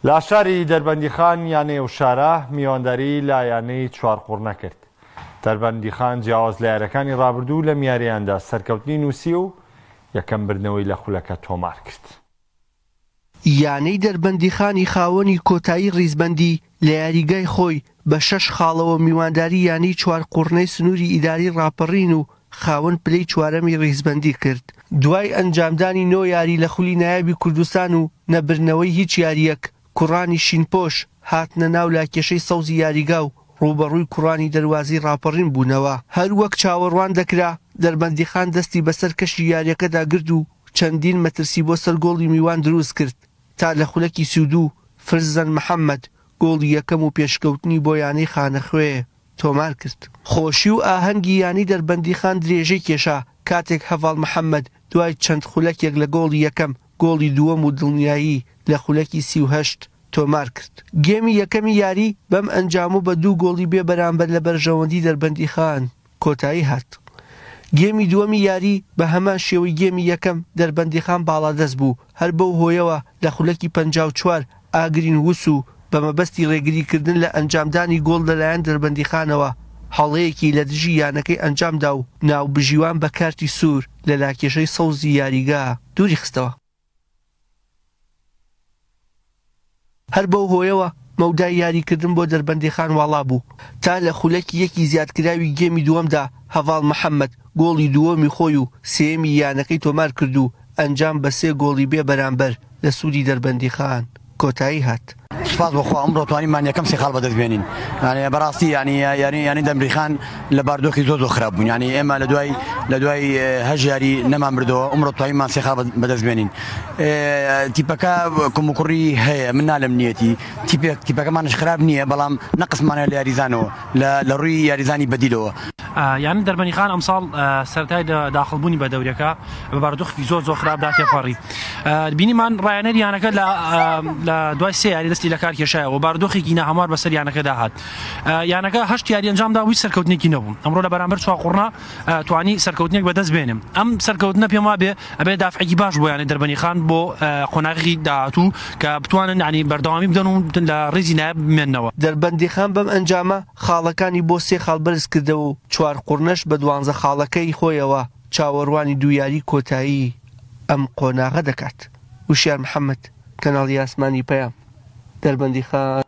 لە شاری دەربەندیخان یانەی ئەو شارە میوانداری لە یانەی چوارقوڕنە کرد. دەربەندیخان جیاواز لە یاریەکانی ڕابردوو لەم یارییاندا سەرکەوتنی نووسی و یەکەم بردنەوەی لە خولەکە تۆمار کرد. یانەی دەربەندیخانی خاوەنی کۆتایی ڕیزبەندی لە یاریگای خۆی بە شەش خاڵەوە میوانداری یانەی چوارقوڕنەی سنووری ئیدارەی ڕاپەڕین و خاوەن پلەی چوارەمی ڕیزبەندی کرد. دوای ئەنجامدانی نۆ یاری لە خولی نایابی کوردستان و نەبردنەوەی هیچ یارییەک، کوڕانی شینپۆش هاتنە ناو لاکێشەی سەوزی یاریگا و ڕووبەڕووی کوڕانی دەروازەی ڕاپەڕین بوونەوە. هەر وەک چاوەڕوان دەکرا، دەربەندیخان دەستی بەسەر کەشی یارییەکەدا گرت و چەندین مەترسی بۆ سەر گۆڵی میوان دروستکرد تا لە خولەکی 32 فرزەن محەمەد گۆڵی یەکەم و پێشکەوتنی بۆ یانەی خانەخوێ تۆمارکرد. خۆشی و ئاهەنگی یانەی دەربەندیخان درێژەی کێشا کاتێک هەڤاڵ محەمەد دوای چەند خولەکێک لە گۆڵی یەکەم گۆڵی دووەم و دڵنیایی لە خولەکی 38 تۆمارکرد. گێمی یەکەمی یاری بەم ئەنجام و بە دوو گۆڵی بێ بەرامبەر لە بەرژەوەندی دەربەندیخان کۆتایی هات. گێمی دووەمی یاری بە هەمان شێوەی گێمی یەکەم دەربەندیخان باڵادەست بوو، هەر بەو هۆیەوە لە خولەکی 54 ئاگرین وسو بە مەبەستی رێگریکردن لە ئەنجامدانی گۆڵ لەلایەن دەربەندیخانەوە هەڵەیەکی لە دژی یانەکەی ئەنجامدا و ناوبژیوان بە کارتی سوور لە لاکێشەی سەوزی یاریگا دووری خستەوە. هەر بەو هۆیەوە مەودای یاریکردن بۆ دەربەندیخان واڵا بوو، تا لە خولەکی یەکی زیادکراوی گێمی دووەمدا هەڤاڵ محەمەد گۆڵی دووەمی خۆی و سێیەمی یانەکەی تۆمارکرد و ئەنجام بە سێ گۆڵی بێ بەرامبەر لە سوودی دەربەندیخان کۆتایی هات. سوپاس بۆ خوا ئەمڕۆ توانیمان یەکەم سێ خاڵ بەدەست بێنین یانی بەڕاستی یانی یاری یانی دەمریخان لە باردۆخی زۆر زۆر خراپ بوون یانی ئێمە لە دوای لە دوای هەژ یاری نەمان بردەوە ئەمڕۆ توانیمان سێ خاڵ بەدەست بێنین تیپەکە کەموکوڕی هەیە من نالم نیەتی تیپێک تیپەکەمانش خراپ نییە بەڵام نەقسمانە لە یاریزانەوە لە لە ڕووی یاریزانی بەدیلەوە. یانەی دەربەنیخان ئەمساڵ سەرەتای داخڵبوونی بە دەورەکە بە بارودۆخێکی زۆر زۆر خراپدا تێپەڕی. بینیمان ڕایەنەری یانەکە لە لە دوای سێ یاری دەستی لەکار کێشایەوە بارودۆخێکی ناهەموار بەسەر یانەکەدا هات. یانەکە هەشت یاری ئەنجامدا و هیچ سەرکەوتنێکی نەبوو. ئەمڕۆ لە بەرامبەر چوارقوڕنە توانی سەرکەوتنێک بەدەست بێنێ. ئەم سەرکەوتنە پێم وابێ ئەبێ دافعێکی باش بۆ یانەی دەربەنیخان بۆ قۆناغی داهاتوو کە بتوانن یانی بەردەوامی بدەن و لە ڕیزی نایاب بمێننەوە. دەربەندیخان بەم ئەنجامە خاڵەکانی بۆ سێ خاڵ بەرزکردەوە و چوارقوڕنەش بە دوانزە خاڵەکەی خۆیەوە چاوەڕوانی دوو یاریی کۆتایی ئەم قۆناغە دەکات. وشیار محەمەد، کەناڵی ئاسمانی پەیام، دەربەندیخان.